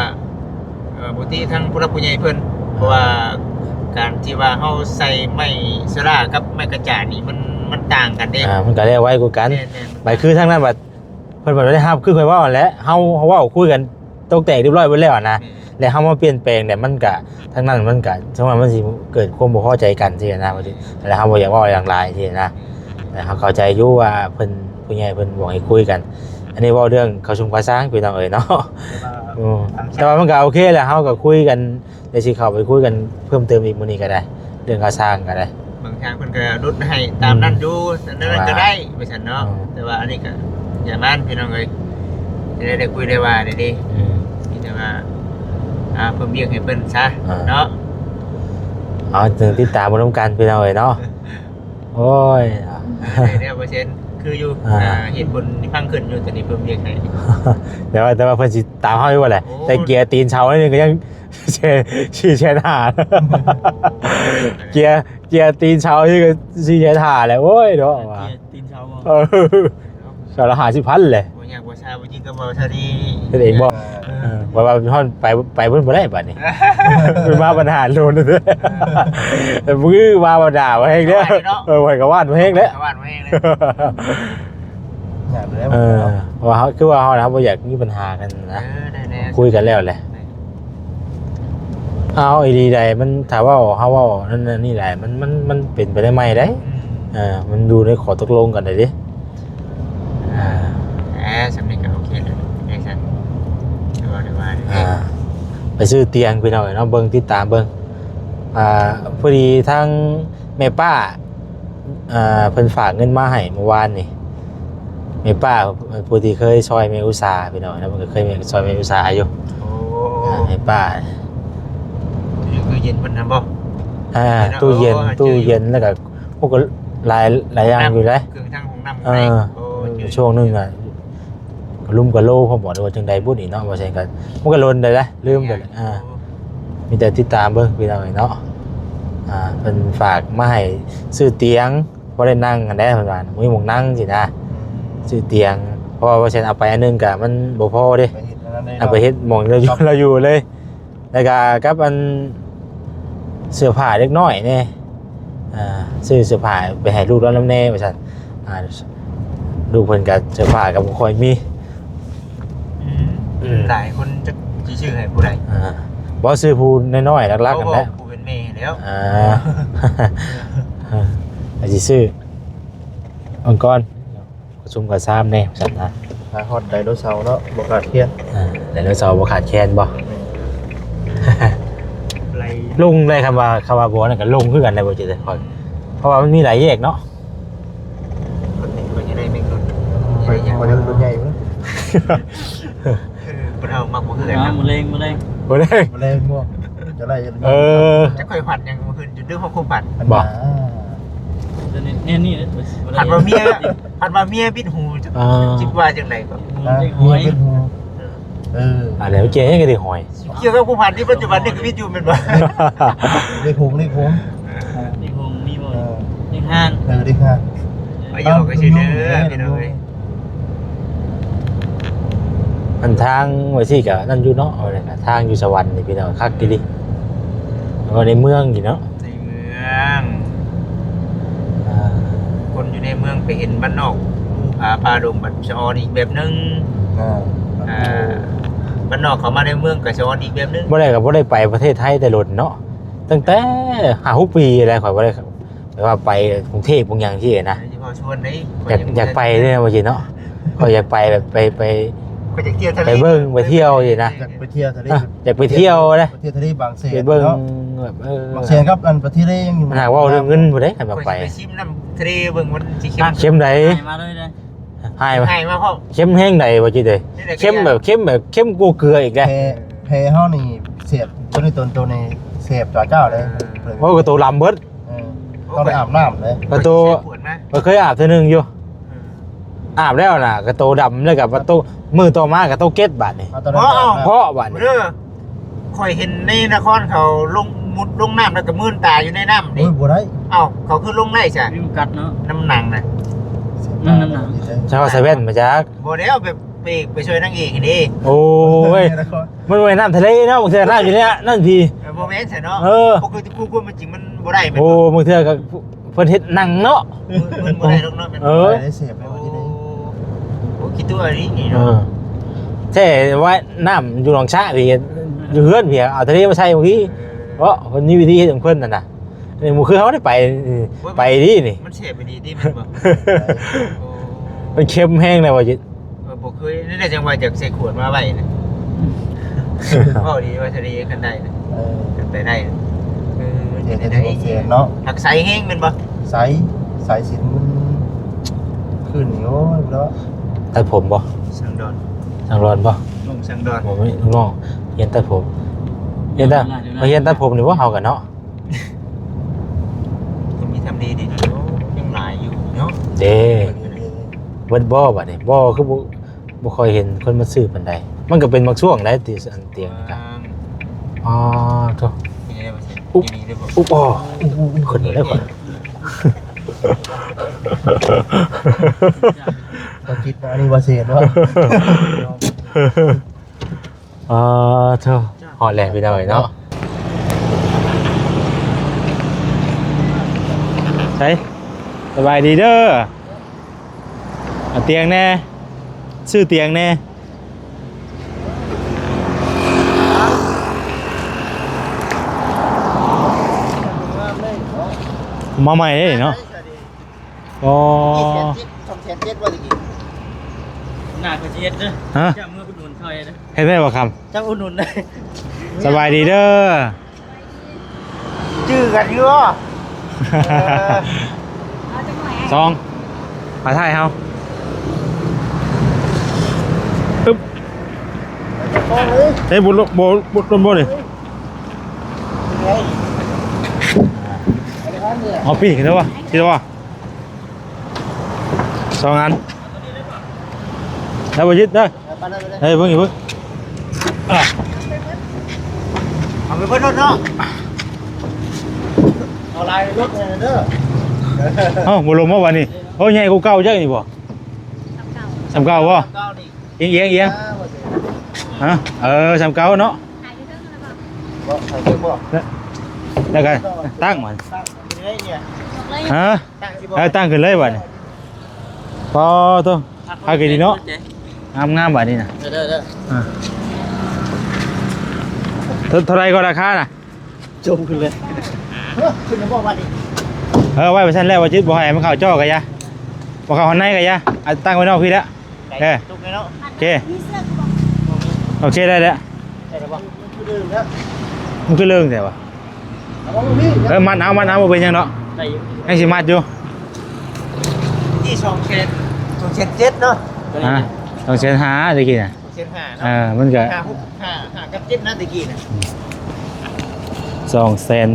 ເອີ ບໍ່ຕິທາງຜູ້ຫຼັກຜູ້ໃຫຍ່ເພິ່ນ ອ່າ ເພາະວ່າການທີ່ວ່າເຮົາໃສ່ໄມ້ເຊື້ອລາກັບໄມ້ກະຈາດນີ້ ມັນ ມັນຕ່າງກັນເດ້ ອ່າ ມັນກໍແລ້ວໄວກວ່າກັນ ແມ່ນໆ ບາດຄືທາງນັ້ນບາດ ເພິ່ນບາດໄດ້ຮັບ ຄືຂ້ອຍເວົ້າຫັ້ນແຫຼະ ເຮົາ ເຮົາເວົ້າຄຸຍກັນຕົກແຕກຮຽບຮ້ອຍເບິດແລ້ວນະ ແມ່ນ ແລ້ວເຮົາມາປ່ຽນແປງ ແລ້ວມັນກະ ທາງນັ້ນມັນກະ ຈັ່ງວ່າມັນຊິເກີດຄວາມບໍ່ພໍໃຈກັນຊີ້ນະ ວ່າຊີ້ ແລ້ວເຮົາບໍ່ຢາກເວົ້າຢ່າງຫຼາຍຊີ້ນະ ແຕ່ເຮົາເຂົ້າໃຈຢູ່ວ່າເພິ່ນ ຜູ້ໃຫຍ່ເພິ່ນບອກໃຫ້ຄຸຍກັນ ອັນນີ້ເວົ້າເລື່ອງຄ່າຊຸມຄ່າຊ່າງພີ່ນ້ອງເອີຍເນາະ ແຕ່ວ່າ ອືມ ແຕ່ວ່າມັນກໍໂອເຄແຫຼະ ເຮົາກໍຄຸຍກັນ ດຽວຊິເຂົ້າໄປຄຸຍກັນເພີ່ມເຕີມອີກມື້ນີ້ກໍໄດ້ ເລື່ອງຄ່າຊ່າງກໍໄດ້ ບາງທາງເພິ່ນກໍຫຼຸດໃຫ້ຕາມນັ້ນຢູ່ ອືມ ແນວນັ້ນກໍໄດ້ ວ່າ ວ່າຊັ້ນເນາະ ອືມ ແຕ່ວ່າອັນນີ້ກໍຢ່າງນັ້ນພີ່ນ້ອງເອີຍ ຈະໄດ້ ໄດ້ຄຸຍໄດ້ວ່າໄດ້ເດ້ ອືມ ມີແຕ່ວ່າ ອ່າ ເພີ່ມວຽກໃຫ້ເພິ່ນຊະ ອ່າ ເນາະ ເອົາ ຕິດຕາມເບິ່ງນຳກັນພີ່ນ້ອງເອີຍເນາະ ໂອ້ຍ ໄດ້ແລ້ວເປີເຊັນ ຄືຢູ່ ອ່າ ອ່າ ເຫັນຜົນທີ່ຟັງຂຶ້ນຢູ່ ຕອນນີ້ເພີ່ມວຽກໃຫ້ ແຕ່ວ່າ ແຕ່ວ່າເພິ່ນຊິຕາມເຮົາຢູ່ບໍ່ແຫຼະ ໂອ້ ແຕ່ເກຍຕີນເສົານີ້ກໍຍັງ ສີ່ແສນ ສີ່ແສນຫ້າ ເກຍ ເກຍຕີນເສົານີ້ກໍສີ່ແສນຫ້າແຫຼະ ໂອ້ຍເນາະ ເກຍຕີນເສົາບໍ່ ເອີ ເສົາລະຫ້າສິບພັນແຫຼະ ບໍ່ຍາກບໍ່ຊາ ບໍ່ຈິງກໍບໍ່ຊາດີ ເຮັດເອງບໍ່ ເອີ ເອີ ວ່າ ວ່າຮອດໄປ ໄປເພິ່ນບໍ່ໄດ້ບາດນີ້ ເພິ່ນມາບັນຫາໂລນ ເອີ ແຕ່ມື້ມາບັນຫາບໍ່ແຮງເດ້ ເອີ ໄປກໍວາດບໍ່ແຮງແລ້ວ ວາດບໍ່ແຮງແລ້ວ ຍາກແລ້ວ ເອີ ເນາະ ເພາະວ່າເຮົາ ຄືວ່າເຮົານະ ເຮົາບໍ່ຢາກມີບັນຫາກັນນະ ເອີ ໄດ້ແລ້ວ ຄຸຍກັນແລ້ວແຫຼະ ເອົາອີ່ຫຼີໃດ ມັນ ຖ້າເວົ້າ ເຮົາເວົ້ານັ້ນ ອັນນີ້ຫຼາຍ ມັນ ມັນ ມັນເປັນໄປໄດ້ໃໝ່ໄດ໋ ອືມ ເອີ ມັນຢູ່ໃນຂໍ້ຕົກລົງກັນໄດ້ເດ້ ອ່າ ເອີ ສ່ຳນີ້ກໍໂອເຄແລ້ວ ຈັ່ງຊັ້ນ ກໍວ່າໄດ້ວ່າ ອ່າ ໄປຊື້ຕຽງພີ່ນ້ອງເອີຍເນາະ ເບິ່ງ ຕິດຕາມເບິ່ງ ອ່າ ພໍດີທາງແມ່ປ້າ ອ່າ ເພິ່ນຝາກເງິນມາໃຫ້ມື້ວານນີ້ ແມ່ປ້າຜູ້ທີ່ເຄີຍຊ່ອຍແມ່ອຸສາພີ່ນ້ອງເນາະ ເພິ່ນກໍເຄີຍແມ່ ຊ່ອຍແມ່ອຸສາຢູ່ ໂອ້ ອ່າ ແມ່ປ້າ ຢູ່ຕູ້ເຢັນເພິ່ນນະບໍ່ ອ່າ ຕູ້ເຢັນ ຕູ້ເຢັນ ແລ້ວກໍ ໂອ້ ກໍຫຼາຍ ຫຼາຍຢ່າງຢູ່ເດ້ ເຄື່ອງທາງຫ້ອງນ້ຳ ເອີ ໃນ ໂອ້ ຊ່ວງໜຶ່ງນະ ກະລຸ່ມກະໂລ ພໍ່ໝໍ ຫຼືວ່າຈັ່ງໃດບຸນີ້ເນາະ ວ່າຊັ້ນກໍ ມັນກໍດົນໄດ້ລະ ລືມໄປລະ ໂອ້ ອ່າ ມີແຕ່ຕິດຕາມເບິ່ງພີ່ນ້ອງເອີຍເນາະ ອ່າ ເພິ່ນຝາກມາໃຫ້ຊື້ຕຽງ ພໍໄດ້ນັ່ງຫັ້ນແຫຼະ ເພິ່ນວ່າບໍ່ມີໝ່ອງນັ່ງຊີ້ນະ ອືມ ຊື້ຕຽງ ເພາະວ່າວ່າຊັ້ນເອົາໄປອັນໜຶ່ງກະມັນບໍ່ພໍເດ້ ໄປເຮັດອັນນັ້ນເລີຍ ເອົາໄປເຮັດໝ່ອງລາວຢູ່ ເນາະ ລາວຢູ່ເລີຍ ແລ້ວກະກັບອັນເສື້ອຜ້າເດັກນ້ອຍແດ່ ອ່າ ຊື້ເສື້ອຜ້າໄປໃຫ້ລູກລາວນຳແດ່ວ່າຊັ້ນ ອ່າ ລູກເພິ່ນກະເສື້ອຜ້າກະບໍ່ຄ່ອຍມີ ອືມ ອືມ ຫຼາຍຄົນຈັກຊິຊື້ໃຫ້ຜູ້ໃດ ອ່າ ບໍ່ ຊື້ຜູ້ນ້ອຍໆ ຫຼັກໆ ຫັ້ນແຫຼະ ຜູ້ເປັນແມ່ແລ້ວ ອ່າ ກໍຊິຊື້ ເບິ່ງກ່ອນ ປະຊຸມກັນຊາມແດ່ຊັ້ນນະ ມາຮອດໄດໂນເສົາເນາະ ບໍ່ຂາດແຄນ ອ່າ ໄດໂນເສົາບໍ່ຂາດແຄນບໍ່? ແມ່ນ ລົງໄດ້ ຄຳວ່າ ຄຳວ່າບໍ່ນັ້ນກໍລົງຄືກັນໄດ້ບໍ່ ເຈົ້າ ຂ້ອຍ ເພາະວ່າມັນມີຫຼາຍແຍກເນາະ ຂ້ອຍ ຂ້ອຍຢາກໄດ້ແມັກໂດນັດ ຂ້ອຍຢາກໄດ້ ຂ້ອຍຢາກລົດໃຫຍ່ພຸ້ນ ເອີ ຄົນເຮົາມັກບໍ່ຄືກັນ ມາ ນະ ມື້ແລງ ມື້ແລງ ມື້ແລງ ມື້ແລງບໍ່ ຈະໄດ້ ເອີ ຈະຂ້ອຍຝັນຫຍັງມື້ຄືນ ຈົນດຶກຮອດຄວາມຝັນ ອັນ ບໍ່ ນະ ແນວນີ້ ແນວນີ້ ບໍ່ໄດ້ ຝັນວ່າເມຍ ຝັນວ່າເມຍບິດຫູ ອ່າ ຊິວ່າຈັ່ງໃດກໍ ຮະ ເມຍບິດຫູ ເອີ ເອີ ອັນນັ້ນເຈົ້າຍັງກໍໄດ້ຫອຍ ກ່ຽວກັບຄວາມຝັນທີ່ປັດຈຸບັນນີ້ກໍມີຢູ່ແມ່ນບໍ່? ເລກຫົກ ເລກຫົກ ເລກຫົກມີບໍ່? ເອີ ເລກຫ້າ ເອີ ເລກຫ້າ ໄປຢອກກັນຊື່ເດີ ພີ່ນ້ອງເອີຍ ອັນທາງໄປຊີ້ກໍນັ້ນຢູ່ເນາະ ເອົາແຫຼະ ທາງຢູ່ສະຫວັນນີ້ພີ່ນ້ອງ ຄັກອີ່ຫຼີ ເອົາໃນເມືອງນີ້ເນາະ ໃນເມືອງ ອ່າ ຄົນຢູ່ໃນເມືອງໄປເຫັນບ້ານນອກ ພູຜາປ່າດົງ ບັດສະອອນອີກແບບໜຶ່ງ ອ່າ ອ່າ ບ້ານນອກເຂົ້າມາໃນເມືອງກໍສະອອນອີກແບບໜຶ່ງ ບໍ່ໄດ້ກໍບໍ່ໄດ້ໄປປະເທດໄທແຕ່ດົນເນາະ ຕັ້ງແຕ່ຫ້າຫົກປີແລ້ວ ຂ້ອຍບໍ່ໄດ້ ແບບວ່າໄປກຸງເທບ ພວກຫຍັງຊີ້ນະ ຢາກ ຢາກໄປເດ້ ວ່າຊີ້ເນາະ ຂ້ອຍຢາກໄປແບບໄປ ໄປ ຂ້ອຍຢາກທ່ຽວທະເລ ໄປເບິ່ງໄປທ່ຽວຊີ້ນະ ຢາກໄປທ່ຽວທະເລ ອ່ະ ຢາກໄປທ່ຽວເດ້ ໄປທ່ຽວທະເລບາງແສນ ໄປເບິ່ງ ເນາະ ແບບ ເອີ ບາງແສນກັບອັນໄປທະເລຍັງຢູ່ ຫາກເວົ້າເລື່ອງເງິນພຸ້ນເດ້ ຄັນວ່າໄປ ຂ້ອຍຊິໄປຊິມນ້ຳທະເລເບິ່ງມັນຊິເຄັມ ເຄັມໃດ ໃຫ້ມາເລີຍເດ້ ໃຫ້ ໃຫ້ມາພ້ອມ ເຄັມແຮງໃດ ວ່າຊີ້ເດ້ ນີ້ແຫຼະ ເຄັມແບບ ເຄັມແບບ ເຄັມກວ່າເກືອອີກເດ້ ແພ ແພເຮົານີ້ແສບ ໂຕນີ້ ໂຕ ໂຕນີ້ແສບກວ່າເຈົ້າເດ້ ເອີ ໂອ້ ກໍໂຕດຳເບິດ ເອີ ຕ້ອງໄດ້ອາບນ້ຳເດ້ ກໍໂຕ ຂ້ອຍເຄີຍອາບເທື່ອໜຶ່ງຢູ່ ເອີ ອາບແລ້ວນະ ກໍໂຕດຳ ແລ້ວກໍໂຕ ມື້ຕໍ່ມາກໍໂຕເກັດບາດນີ້ ເພາະ ເພາະບາດນີ້ ເດີ ຂ້ອຍເຫັນໃນນະຄອນເຂົາລົງ ມຸດລົງນ້ຳແລ້ວກໍມື່ນຕາຢູ່ໃນນ້ຳເດ້ ໂອ້ຍ ບໍ່ໄດ້ ເອົ້າ ເຂົາຄືລົງໄດ້ຊະ ຍຸງກັດເນາະ ນ້ຳໜັງນະ ນ້ຳໜັງ ເຈົ້າໃສ່ແວ່ນມາຈັກ ບໍ່ແລ້ວ ແບບ ໄປ ໄປຊ່ວຍນາງເອກນີ້ເດ້ ໂອ້ຍ ມັນບໍ່ແມ່ນນ້ຳທະເລເນາະ ບາງເທື່ອນ້ຳຢູ່ໃນນັ້ນພີ້ ເອີ ບໍ່ແມ່ນຊະເນາະ ເອີ ປົກກະຕິ ຄູ່ຄວາມເປັນຈິງມັນບໍ່ໄດ້ແມ່ນ ໂອ້ ບໍ່ ບາງເທື່ອກໍເພິ່ນເຮັດໜັງເນາະ ມັນ ມັນບໍ່ໄດ້ດອກເນາະ ແມ່ນບໍ່ ເອີ ບໍ່ໄດ້ເສບເລີຍ ໂອ້ ໂອ້ ຄິດຕົວນີ້ເນາະ ເອີ ແທ້ວ່ານ້ຳຢູ່ໜອງຊະພີ້ ຢູ່ເຮືອນພີ້ ເອົາທະເລມາໃສ່ພີ້ ເອີ ເພາະເພິ່ນມີວິທີເຮັດຂອງເພິ່ນຫັ້ນນະ ນີ້ບໍ່ຄືເຮົາໄດ້ໄປ ໄປດີນີ້ ມັນແສບອີ່ຫຼີຕິ ແມ່ນບໍ່ ໂອ້ ມັນເຄັມແຮງແລ້ວວ່າ ເອີ ບໍ່ເຄີຍ ນີ້ແຫຼະ ຈັ່ງວ່າຢາກໃສ່ຂວດມາໄວ້ນະ ເວົ້າດີວ່າທະເລຄັນໄດ້ນະ ເອີ ຄັນໄປໄດ້ນະ ເອີ ເອີ ເປັນໄດ້ເນາະ ຮັກໃສແຮງແມ່ນບໍ່ ໃສ ໃສສິນ ຄືນນີ້ ໂອ້ຍ ເນາະ ຕັດຜົມບໍ່ ຊ່າງດອນ ຊ່າງດອນບໍ່ ລຸງຊ່າງດອນ ບໍ່ມີ ລຸງນ້ອງຮຽນຕັດຜົມ ຮຽນຕັດ ມາຮຽນຕັດຜົມນີ້ບໍ່ ເຮົາກັນເນາະ ກໍມີທຳເລດີໆ ໂອ້ ຍັງຫຼາຍຢູ່ເນາະ ເດ້ ເບິດບໍ່ບາດນີ້ ບໍ່ ຄືບໍ່ ບໍ່ຄ່ອຍເຫັນຄົນມາຊື້ປານໃດ ມັນກໍເປັນບາງຊ່ວງໄດ໋ ທີ່ອັນຕຽງນີ້ກະ ອໍ ໂທ້ ອຸບ ອຸບ ອໍ ຂຶ້ນມາແລ້ວກ່ອນ ບໍ່ຄິດວ່າອັນນີ້ວ່າເສດເນາະ ອໍ ໂທ້ ຮອດແລ້ວພີ່ນ້ອງເອີຍເນາະ ໃສ ສະບາຍດີເດີ ເອົາຕຽງແດ່ ຊື້ຕຽງແດ່ ມາໃໝ່ເດ້ເນາະ ອໍ ສອງແສນເຈັດ ສອງແສນເຈັດບໍ່ຕະກີ້ ໜ້າກໍຊິເຮັດເດີ ຮະ ຈະເມືອອຸດໜູນຊ່ອຍເດີ ເຮັດໄດ້ບໍ່ຄຳ ຈະອຸດໜູນເດີ ສະບາຍດີເດີ ຈື່ກັນຢູ່ບໍ່ ເອີ ສອງ ມາຖ່າຍເຮົາ ປຶບ ເອີ ບໍ່ລົງ ບໍ່ ບໍ່ລົງບໍ່ນີ້ ເອົາປີກເດີວະ ຊິໄດ້ບໍ່ ສອງອັນ ແລ້ວບໍ່ຍຶດເດີ ເອີ ເບິ່ງອີກເບິ່ງ ເອົາໄປເບິດລົດເນາະ ເອົາຫຼາຍລົດແດ່ເດີ ເອົ້າ ບໍ່ລົມບໍ່ບາດນີ້? ໂອ້ ໃຫຍ່ກວ່າເກົ່າຈັກນີ້ບໍ່? ສ່ຳເກົ່າບໍ່? ເອີຍ ເອີຍ ເອີຍ ຮະ? ເອີ ສ່ຳເກົ່າເນາະ. ແລ້ວກໍຕັ້ງມັນ ຮະ? ເອີ ຕັ້ງຂຶ້ນເລີຍບາດນີ້. ປໍໂທ້ ຄັກອີ່ຫຼີເນາະ. ງາມໆ ບາດນີ້ນະ. ເດີໆ ເອີ ເທົ່າ ເທົ່າໃດກໍລາຄານະ? ຈົ່ມຂຶ້ນເລີຍ. ເອີ ຂຶ້ນແລ້ວບໍ່ບາດນີ້? ເອີ ໄວ້ໄປຊັ້ນແຫຼະ ບໍ່ຈິດ ບໍ່ໃຫ້ມັນເຂົ້າຈໍ້ກໍຢ່າ ບໍ່ເຂົ້າຂ້າງໃນກໍຢ່າ ເອົາຕັ້ງໄວ້ນອກພີ້ແຫຼະ. ເອີ ໂອເຄ ໂອເຄ ໄດ້ແລ້ວ ໄດ້ແລ້ວບໍ່? ມັນຄືເລິງແທ້ວະ? ເອີ ມັດເອົາ ມັດເອົາ ບໍ່ເປັນຫຍັງດອກ ໄດ້ຢູ່ ຍັງຊິມັດຢູ່. ທີ່ສອງແສນ ສອງແສນເຈັດເນາະ ຮະ? ສອງແສນຫ້າຕະກີ້ນະ. ສອງແສນຫ້າເນາະ. ເອີ ມັນກໍ ຫ້າ ຫົກ ຫ້າ ຫ້າກັບເຈັດນະຕະກີ້ນະ. ສອງແສນ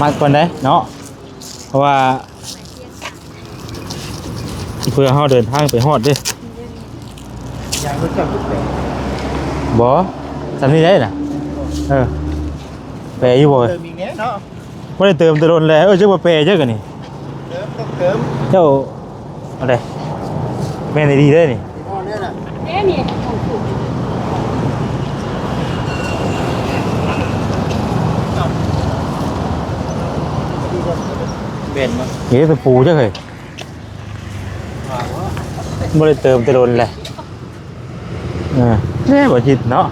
ມັດກ່ອນເດ້ເນາະ ເພາະວ່າເພື່ອເຮົາເດີນທາງໄປຮອດເດ້. ບໍ່ ສ່ຳນີ້ໄດ້ນະ. ເອີ ແປຢູ່ບໍ່? ເຕີມອີກແນ່ເນາະ. ບໍ່ໄດ້ເຕີມແຕ່ດົນແລ້ວ ເອີ ຈັກວ່າແປຈັກອັນນີ້. ເຕີມ ຕ້ອງເຕີມ. ເຈົ້າ ເອົາເດ້ ແມ່ນອີ່ຫຼີເດ້ນີ້. ເດ້ນີ້ ຂອງຖືກ ແມ່ນບໍ່? ເອີ ຕະປູຈັກເຮີ້ຍ. ບໍ່ໄດ້ເຕີມແຕ່ດົນແຫຼະ. ເອີ ແນ່ບໍ່ຈິດເນາະ.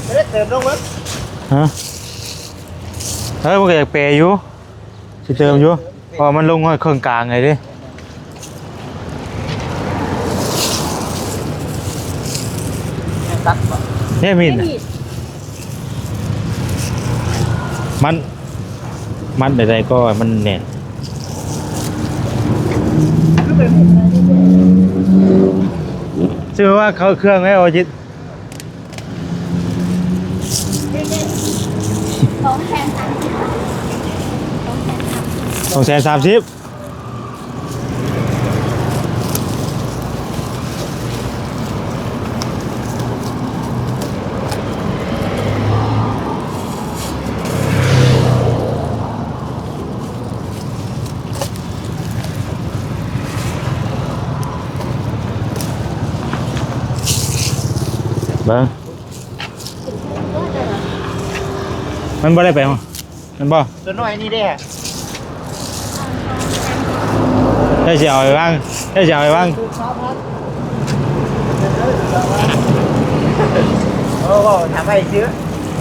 ບໍ່ໄດ້ເຕີມລົງເບິ່ງ ຮະ? ເອີ ມັນກໍຢາກແປຢູ່ ຊິເຕີມຢູ່ ເພາະວ່າມັນລົງຮອດເຄິ່ງກາງເລີຍເດ້. ຕັດບໍ່? ເດ້ມີດນະ. ມັດ ມັດໃດໆກໍໃຫ້ມັນແໜ້ນ. ຊື່ວ່າເຂົ້າເຄື່ອງແລ້ວຈິດ. ສອງແສນສາມສິບ ສອງແສນສາມສິບ. ເບິ່ງ ມັນບໍ່ໄດ້ໄປ ແມ່ນບໍ່? ຕົວນ້ອຍນີ້ເດ້ ເຈົ້າຊິເອົາໄປວາງ ເຈົ້າຊິເອົາໄປວາງ. ໂອ້ ເວົ້າຖາມໄວ້ຊື່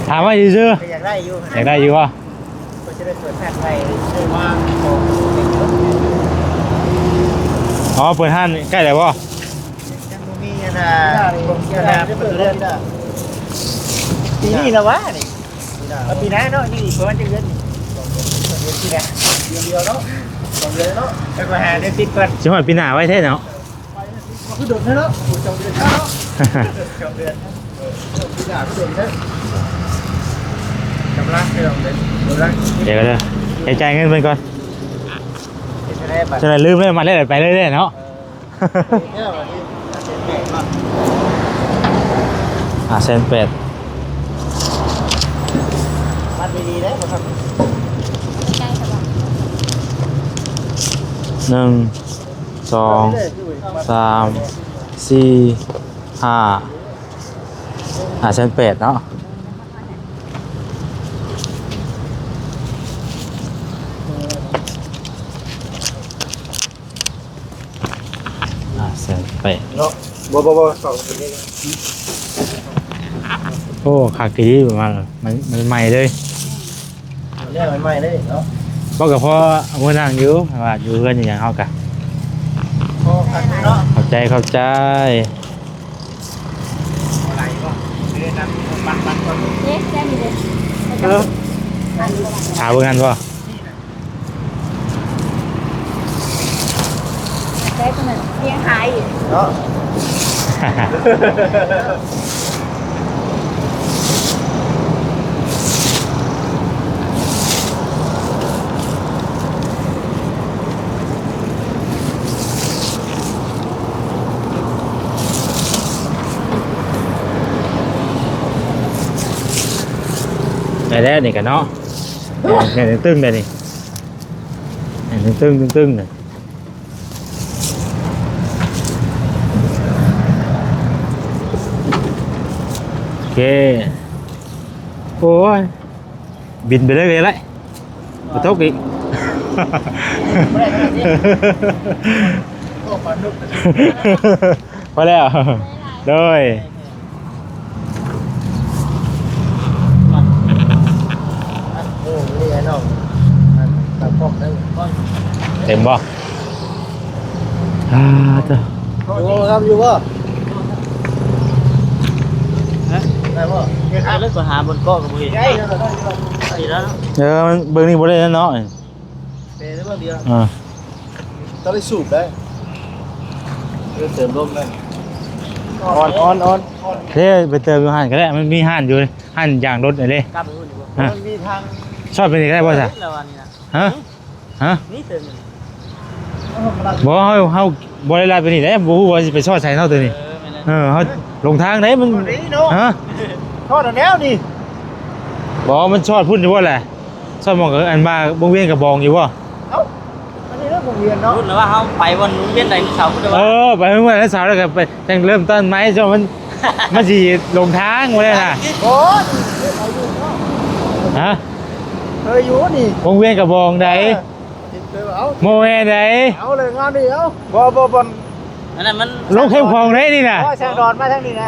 ຖາມໄວ້ຊື່ ກໍຢາກໄດ້ຢູ່ ຢາກໄດ້ຢູ່ບໍ່? ເພິ່ນຈະໄດ້ເປີດຮ້ານໃໝ່ ໄດ້ວາງຂອງ. ອໍ ເປີດຮ້ານໃກ້ແລ້ວບໍ່? ຍັງບໍ່ມີອັນນ່າ ກົງເຈົ້ານາເປີດເດືອນ ປີນີ້ລະວະນີ້. ເອົາປີໜ້າເນາະ ຍັງອີກປະມານຈັກເດືອນນີ້? ສອງເດືອນ ສອງເດືອນ ປີໜ້າ ເດືອນດຽວເນາະ ສອງເດືອນເນາະ ໄປຫາເດືອນສິບກ່ອນ. ຊິຮອດປີໜ້າໄວແທ້ເນາະ. ຄືດົນແທ້ເນາະ ສອງເດືອນເນາະ ສອງເດືອນ ເອີ ປີໜ້າຄືດົນແທ້. ກຳລັງ ກຳລັງ ດຽວເດີ ໃຫ້ຈ່າຍເງິນເພິ່ນກ່ອນ. ເຮັດຈັ່ງໃດບັດ ຈັ່ງໃດລືມເລີຍ ມາແລ້ວໄປເລີຍເນາະ. ເອີ ແລ້ວບັດນີ້ ຫ້າແສນແປດ ມັດດີໆເດ້ບໍ່ຄັບ ໜຶ່ງ ສອງ ສາມ ສີ່ ຫ້າ ຫ້າແສນແປດເນາະ. ຫ້າແສນແປດເນາະ. ບໍ່ ບໍ່ ບໍ່ ສອງ ໂອ້ ຄັກອີ່ຫຼີ ປະມານ ມັນ ມັນໃໝ່ເລີຍ ແນວໃໝ່ເລີຍເນາະ. ບໍ່ກໍພໍເອົາມານັ່ງຢູ່ ວ່າຢູ່ເຮືອນຢູ່ຫຍັງເຮົາກະ ພໍຄັກເນາະ. ຂອບໃຈ ຂອບໃຈ. ເອີ ຖ້າເບິ່ງຫັ້ນບໍ່? ໄດ້ຕົວນັ້ນ ລ້ຽງຫາອີກເນາະ. ໄດ້ແລ້ວນີ້ກະເນາະ ແໜ້ນຕຶງໆ ໄດ້ນີ້ ແໜ້ນຕຶງໆ ຕຶງໆ ນີ້ ໂອເຄ ໂອ້ຍ ບິນໄປເລີຍກະໄດ້ ບໍ່ຕົກອີກ ພໍແລ້ວ ໂດຍ ເຕັມບໍ່? ອ່າ ເຈົ້າ ໂອ້ ງາມຢູ່ບໍ່? ຮະ? ໄດ້ບໍ່? ເຮັດໃຫ້ລົດໄປຫາບ່ອນເກາະກະບໍ່ເຫັນ ໄດ້ແລ້ວ ໄດ້ແລ້ວ ໄດ້ແລ້ວເນາະ ເອີ ມັນເບິ່ງນີ້ບໍ່ໄດ້ແລ້ວເນາະ ເປັນເລື່ອງດຽວ ອ່າ ຕ້ອງໄດ້ສູບໄດ້ ເອີ ເຕີມລົມໄດ້ ອ່ອນ ອ່ອນ ອ່ອນ ເດ້ ໄປເຕີມຢູ່ຫັ້ນກະໄດ້ ມັນມີຮ້ານຢູ່ ຮ້ານຢາງລົດເດ້ ກັບໄປພຸ້ນຢູ່ບໍ່? ຮະ? ມັນມີທາງ ຊອດໄປນີ້ກະໄດ້ບໍ່ຊະ? ແລ້ວອັນນີ້ນະ ຮະ? ຮະ? ນີ້ເຕີມຢູ່ ບໍ່ ເຮົາ ເຮົາບໍ່ໄດ້ລັດໄປນີ້ເດ້ ບໍ່ຮູ້ວ່າຊິໄປຊອດໃສເນາະໂຕນີ້ ເອີ ແມ່ນແລ້ວ ເອີ ເຮົາຫຼົງທາງເດ້ ມັນ ຊອດນີ້ເນາະ ຮະ? ຊອດແລ້ວນີ້ ບໍ່ ມັນຊອດພຸ້ນຢູ່ບໍ່ແຫຼະ? ຊອດໝ່ອງ ອັນວ່າວົງວຽນກະບອງຢູ່ບໍ່? ເອົ້າ ອັນນີ້ເດີວົງວຽນເນາະ ພຸ້ນລະວ່າເຮົາໄປບ່ອນວົງວຽນໄດໂນເສົາພຸ້ນລະວ່າ ເອີ ໄປເມື່ອນັ້ນສາວແລ້ວກະໄປ ຈັ່ງເລີ່ມຕົ້ນໃໝ່ ເຈົ້າມັນ ມັນຊິຫຼົງທາງບໍ່ໄດ້ນະ ໂອ້ຍ ຮະ? ເອີ ຢູ່ນີ້ ວົງວຽນກະບອງໃດ ເອີ ເອົາ ບໍ່ແມ່ນໃດ ເອົາເລີຍງານນີ້ ເອົາ ບໍ່ ບໍ່ ບ່ອນ ອັນນັ້ນມັນ ລົງເຂັ້ມຂອງໄດນີ້ນະ ໂອ້ຍ ແສງດອນມາທາງນີ້ນະ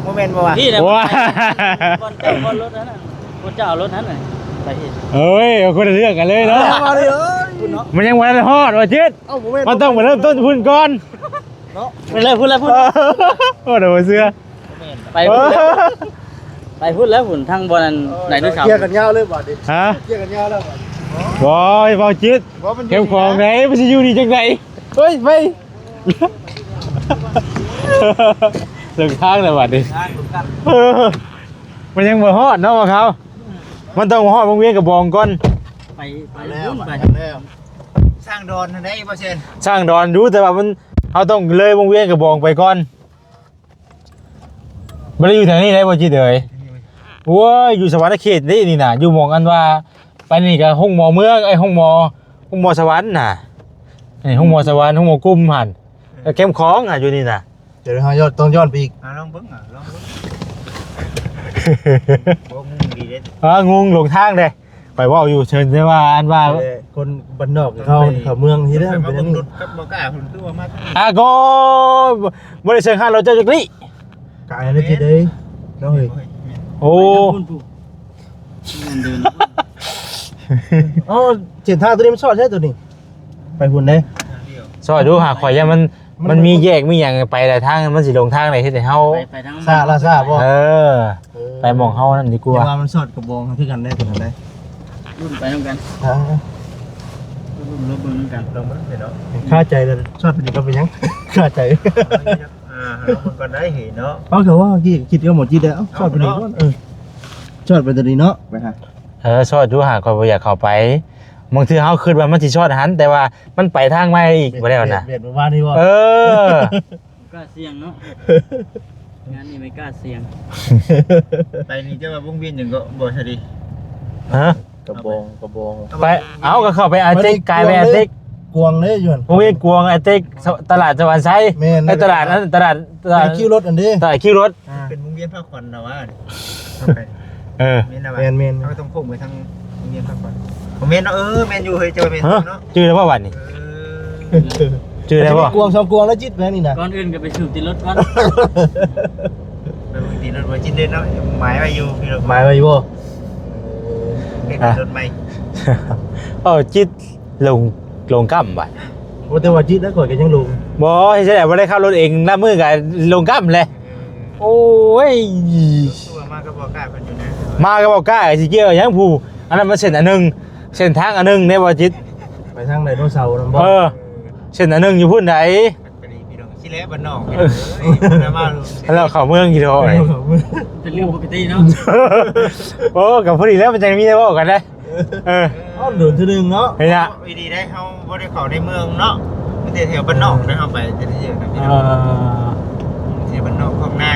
ບໍ່ແມ່ນບໍ່ວະ? ນີ້ນະ ໂອ້ຍ ບ່ອນເຈົ້າ ບ່ອນລົດຫັ້ນນະ ຄົນເຈົ້າເອົາລົດຫັ້ນນະ ໄປເຮັດ ເອີຍ ຄົນລະເລື່ອງກັນເລີຍເນາະ ເອົາມາເລີຍ ເອີຍ ມັນຍັງບໍ່ທັນຮອດວ່າຈິດ ເອົ້າ ບໍ່ແມ່ນ ມັນຕ້ອງໄປເລີ່ມຕົ້ນພຸ້ນກ່ອນ ເນາະ ໄປເລີຍພຸ້ນແລ້ວພຸ້ນ ໂອ້ ດຽວບໍ່ເຊື່ອ ໄປພຸ້ນແລ້ວ ໄປພຸ້ນແລ້ວພຸ້ນ ທາງບ່ອນອັນ ເອີ ໄດໂນເສົາ ເຄຍກັນຍາວເລີຍບາດນີ້ ຮະ? ເຄຍກັນຍາວແລ້ວບາດນີ້ ໂອ້ຍ ເວົ້າຈິດ ເຂັ້ມຂອງໃດ ມັນຊິຢູ່ນີ້ຈັ່ງໃດ ເອີຍ ໄປ ເຊິ່ງທາງແລ້ວບາດນີ້ ເອີ ມັນຍັງບໍ່ຮອດເນາະພວກເຮົາ ມັນຕ້ອງຮອດວົງວຽນກະບອງກ່ອນ ໄປ ໄປ ແລ້ວ ພຸ້ນໄປ ແລ້ວ ສ້າງດອນຫັ້ນໄດ໋ບໍ່ເຊັນ ສ້າງດອນຢູ່ ແຕ່ວ່າມັນ ເຮົາຕ້ອງເລີຍວົງວຽນກະບອງໄປກ່ອນ ບໍ່ໄດ້ຢູ່ແຖວນີ້ໄດ໋ບໍ່ຈິດເອີຍ ໂອ້ຍ ຢູ່ສະຫວັນນະເຂດເດ້ນີ້ນະ ຢູ່ໝ່ອງອັນວ່າ ໄປນີ້ກະໂຮງໝໍເມືອງ ເອີຍ ໂຮງໝໍ ໂຮງໝໍສະຫວັນນະ ນີ້ໂຮງໝໍສະຫວັນ ໂຮງໝໍກຸມຫັ້ນ ກະແຄມຂອງຫັ້ນ ຢູ່ນີ້ນະ ດຽວເຮົາຍ້ອນ ຕ້ອງຍ້ອນໄປອີກ ອ່າ ລອງເບິ່ງ ອ່າ ລອງເບິ່ງ ບໍ່ ງຸ່ງດີເດ້ ອ່າ ງຸ່ງຫຼົງທາງເດ້ ຂ້ອຍເວົ້າຢູ່ເຊີນແຕ່ວ່າອັນວ່າ ເອີ ຄົນບ້ານນອກເຂົ້າ ເຂົ້າເມືອງທີ່ເດີ ເປັນອັນນີ້ ກັບບໍ່ກ້າພຸ້ນຄືວ່າມາ ອ່າ ກໍບໍ່ໄດ້ເຊີນຮ້ານລົດເຈົ້າຈັກນີ້ ກາຍແລ້ວຈິດເອີຍ ນ້ອງເອີຍ ໂອ້ ໄປທາງພຸ້ນພຸ້ນ ແມ່ນເດີ ເອົ້າ ເສັ້ນທາງໂຕນີ້ມັນຊອດແທ້ໂຕນີ້ ໄປພຸ້ນເດ້ ຊອດດູຫາ ຂ້ອຍຢ້ານມັນ ມັນ ມັນມີແຍກມີຫຍັງໄປຫຼາຍທາງ ມັນຊິຫຼົງທາງໃດ ເຮັດໃຫ້ເຮົາ ໄປ ໄປທາງ ຊ້າລະຊ້າບໍ່ ເອີ ເອີ ໄປໝ່ອງເຮົານັ້ນດີກວ່າ ແຕ່ວ່າມັນຊອດກະບອງຄືກັນໄດ໋ ໂຕນັ້ນໄດ໋ ລຸ້ນໄປນຳກັນ ອ່າ ລຸ້ນລົດເບິ່ງນຳກັນ ລອງເບິ່ງເນາະ ຄາໃຈແລ້ວ ຊອດໄປນີ້ກະເປັນຫຍັງ ຄາໃຈ ອ່າ ລອງເບິ່ງກ່ອນໄດ໋ເນາະ ເອົາ ກະວ່າກີ້ຄິດກັບໝໍຈິດແລ້ວ ຊອດໄປນີ້ກ່ອນ ເອີ ຊອດໄປໂຕນີ້ເນາະ ໄປຫາ ເອີ ຊອດຢູ່ຫາ ຂ້ອຍບໍ່ຢາກເຂົ້າໄປ ບາງເທື່ອເຮົາຄິດວ່າມັນຊິຊອດຫັ້ນ ແຕ່ວ່າມັນໄປທາງໃໝ່ອີກ ແບບ ບໍ່ແລ້ວນະ ແບບ ແບບວານນີ້ບໍ່ ເອີ ກ້າສ່ຽງເນາະ ງານນີ້ແມ່ນກ້າສ່ຽງ ໄປນີ້ຈະວ່າວົງວຽນຫຍັງເກາະ ບໍ່ຊະດີ ຮະ? ກະບອງ ກະບອງ ໄປ ເອົາ ກະເຂົ້າໄປອາເຕັກ ກາຍໄປອາເຕັກ ກວາງເດ້ຢູ່ຫັ້ນ ວົງວຽນກວາງ ອາເຕັກ ຕະຫຼາດສະຫວັນໄຊ ແມ່ນ ເອີ ຕະຫຼາດນັ້ນ ຕະຫຼາດ ຕະຫຼາດຄິວລົດອັນເດ້ ຕະຫຼາດຄິວລົດ ອ່າ ເປັນວົງວຽນພັກຜ່ອນລະວ່າ ເອີ ແມ່ນລະວ່າ ແມ່ນໆ ເຮົາຕ້ອງໂຄ້ງໄປທາງໂຮງຮຽນພັກຜ່ອນ ບໍ່ແມ່ນເນາະ ເອີ ແມ່ນຢູ່ເຮີ້ຍ ເຈົ້າແມ່ນເນາະ ຈື່ແລ້ວບໍ່ບາດນີ້ ເອີ ຈື່ແລ້ວບໍ່ ກວງສອງກວງແລ້ວຈິດແລ້ວນີ້ນະ ກ່ອນອື່ນກະໄປສູບຕິດລົດກ່ອນ ໄປເບິ່ງຕິດລົດບໍ່ຈິດເດ້ເນາະ ໝາຍໄວ້ຢູ່ພີ່ນ້ອງ ໝາຍໄວ້ຢູ່ບໍ່ ເອີ ເປັນລົດໃໝ່ ເອີ ຈິດ ລົງ ລົງກ້ຳບາດ ບໍ່ແຕ່ວ່າຈິດແລ້ວ ຂ້ອຍກະຍັງລົງ ບໍ່ ເຮັດຈັ່ງໃດ ບໍ່ໄດ້ຂັບລົດເອງ ລາບມື້ກະລົງກ້ຳແຫຼະ ໂອ້ຍ ມາກັບບໍ່ກ້າເພິ່ນຢູ່ນະ ມາກັບບໍ່ກ້າຊິກ່ຽວຫຍັງຜູ້ ອັນນັ້ນມັນເສັ້ນອັນໜຶ່ງ ເສັ້ນທາງອັນໜຶ່ງເດ້ບໍ່ຈິດ ໄປທາງໄດໂນເສົານັ້ນບໍ່ ເອີ ເສັ້ນອັນໜຶ່ງຢູ່ພຸ້ນໃດ ຊິແລະບ້ານນອກ ເອີ ເຮົາເຂົ້າເມືອງຢູ່ດອກ ເປັນເລື່ອງປົກກະຕິເນາະ ໂອ້ ກະພໍດີແລ້ວ ມັນຈັ່ງມີແນວເວົ້າກັນເດ້ ເອີ ເຮົາໂດນເທື່ອໜຶ່ງເນາະ ເອີ ດີໄດ໋ ເຮົາບໍ່ໄດ້ເຂົ້າໃນເມືອງເນາະ ມີແຕ່ແຖວບ້ານນອກໄດ໋ ເຮົາໄປແຕ່ລະເທື່ອນະ ເອີ ແຖວບ້ານນອກຄອກນາ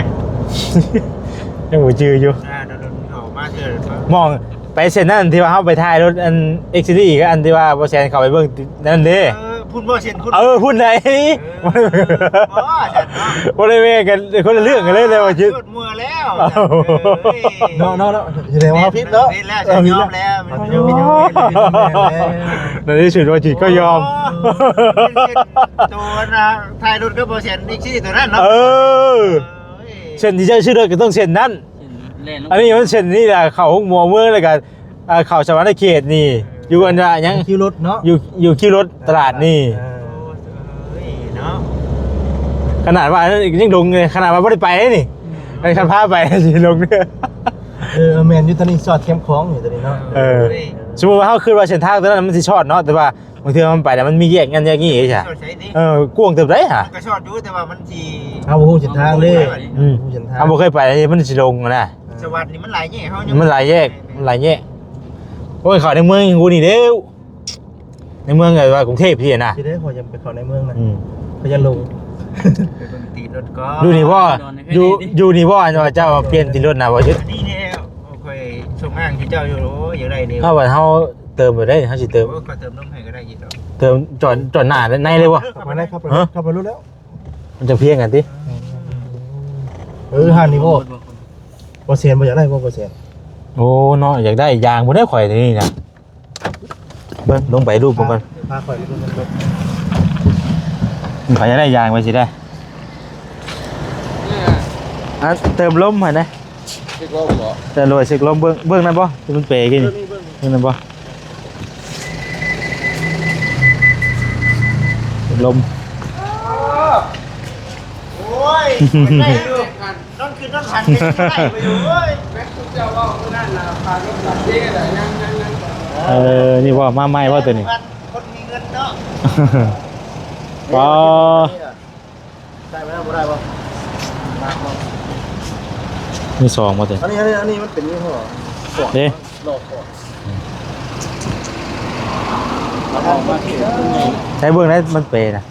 ຍັງບໍ່ຈື່ຢູ່ ອ່າ ໂດນໆ ເຂົ້າມາເທື່ອ ໝ່ອງ ໄປເສັ້ນນັ້ນທີ່ວ່າເຮົາໄປຖ່າຍລົດອັນ ເອັກຊີດີ ກັບອັນທີ່ວ່າບໍ່ແຊນເຂົ້າໄປເບິ່ງນັ້ນເດ້. ເອີ ພຸ້ນບໍ່ເສັ້ນພຸ້ນ. ເອີ ພຸ້ນໃດ. ເອີ ບໍ່ໄດ້ແມ່ນກັນ ຄົນລະເລື່ອງກັນເລີຍ ແຕ່ວ່າ ເອີ ເກີດມົວແລ້ວ. ເນາະ ເນາະ ເນາະ ສະແດງວ່າເຮົາຜິດເນາະ. ເອີ ເນາະ ໃນທີ່ສຸດວ່າຈິດກໍຍອມ. ໂຕນະ ຖ່າຍລົດກັບບໍ່ແຊນ ເອັກຊີດີ ໂຕນັ້ນເນາະ. ເອີ ເສັ້ນທີ່ເຈົ້າຊື້ລົດກໍຕ້ອງເສັ້ນນັ້ນ. ອັນນີ້ມັນເສັ້ນນີ້ແຫຼະ ເຂົ້າໂຮງໝໍເມືອງ ແລ້ວກໍ ອ່າ ເຂົ້າສະຫວັນນະເຂດນີ້ ຢູ່ອັນວ່າຫຍັງ ຄິວລົດເນາະ ຢູ່ ຢູ່ຄິວລົດຕະຫຼາດນີ້. ເອີ ເນາະ ຂະໜາດວ່າອັນນັ້ນຍັງດົງເລີຍ ຂະໜາດວ່າບໍ່ໄດ້ໄປນີ້. ອືມ ຄັນພາໄປຊິດົງ. ເອີ ແມ່ນຢູ່ ຕອນນີ້ຊອດແຄມຂອງຢູ່ຕອນນີ້ເນາະ. ເອີ ສົມມຸດວ່າເຮົາຄິດວ່າເສັ້ນທາງຕົວນັ້ນມັນຊິຊອດເນາະ ແຕ່ວ່າ ບາງເທື່ອມັນໄປແລ້ວມັນມີແຍກນັ້ນແຍກນີ້ເດ້. ເອີ ກວ້າງເຕີບໃດຫາ ມັນກໍຊອດຢູ່ ແຕ່ວ່າມັນຊິ ເຮົາບໍ່ຮູ້ເສັ້ນທາງເດ້. ອືມ ເຮົາບໍ່ຮູ້ເສັ້ນທາງ ເຮົາບໍ່ເຄີຍໄປ ມັນຊິຫຼົງຫັ້ນນະ. ສະຫວັດນີ້ມັນຫຼາຍແຍກ ເຮົາຍັງ ມັນຫຼາຍແຍກ ມັນຫຼາຍແຍກ. ໂອ້ຍ ເຂົ້າໃນເມືອງຢູ່ນີ້ເດ້ ໃນເມືອງແບບວ່າກຸງເທບພີ້ນະ. ຊິໄດ້ ຂ້ອຍຍັງໄປເຂົ້າໃນເມືອງນະ. ອືມ ຂ້ອຍຢ້ານຫຼົງ. ໄປເບິ່ງຕີນລົດກ່ອນ ຢູ່ນີ້ບໍ່? ຢູ່ ຢູ່ນີ້ບໍ່? ອັນວ່າເຈົ້າປ່ຽນຕີນລົດນະບໍ່? ນີ້ແຫຼະ ຂ້ອຍສົ່ງອ້າງທີ່ເຈົ້າຢູ່. ໂອ້ຍ ຢາກໄດ້ເດ້ ເຮົາວ່າເຮົາ ເຕີມບໍ່ໄດ້ ເຮົາຊິເຕີມ. ໂອ້ຍ ຂ້ອຍເຕີມລົມໃຫ້ກໍໄດ້ຢູ່ດອກ. ເຕີມ ຈອດ ຈອດໜ້າໃນເລີຍບໍ່? ເຂົ້າໄປໄດ້ ເຂົ້າໄປ ເຂົ້າໄປໂລດແລ້ວ. ມັນຈະພຽງກັນຕິ? ເອີ ຫັ້ນນີ້ບໍ່? ບໍ່ແຊນ ບໍ່ຢາກໄດ້ບໍ່ ບໍ່ແຊນ? ໂອ້ເນາະ ຢາກໄດ້ຢາງພຸ້ນເດ້ ຂ້ອຍນີ້ນະ. ເບິ່ງ ລົງໄປຮູບເບິ່ງກ່ອນ ພາຂ້ອຍໄປເບິ່ງ. ຂ້ອຍຢາກໄດ້ຢາງໄປຊິໄດ້ ອັນ ເຕີມລົມຫັ້ນນະ. ເຊັກລົມບໍ່? ແຕ່ລວຍເຊັກລົມ ເບິ່ງ ເບິ່ງນັ້ນບໍ່ ທີ່ມັນເປກິນນີ້ ເບິ່ງນັ້ນບໍ່? ເຊັກລົມ. ໂອ້ຍ ໄດ້ຢູ່ ນອນຄືນນອນຫັນໄດ້ຢູ່. ໂອ້ຍ ແມ່ນເຈົ້າເວົ້າມື້ນັ້ນນະ ພາລົດມາເທລະ ຍັງ ຍັງ ຍັງ. ເອີ ນີ້ບໍ່ ມາໃໝ່ບໍ່ຕົວນີ້? ຄົນມີເງິນເນາະ. ອໍ ໃຊ້ໄປແລ້ວບໍ່ໄດ້ບໍ່? ໜັກບໍ່? ມີສອງບໍ່ເຕັມ? ອັນນີ້ ອັນນີ້ ອັນນີ້ມັນເປັນຍີ່ຫໍ້ ເດ້ ລໍ້ ໃຊ້ເບິ່ງໄດ້ ມັນເປນະ.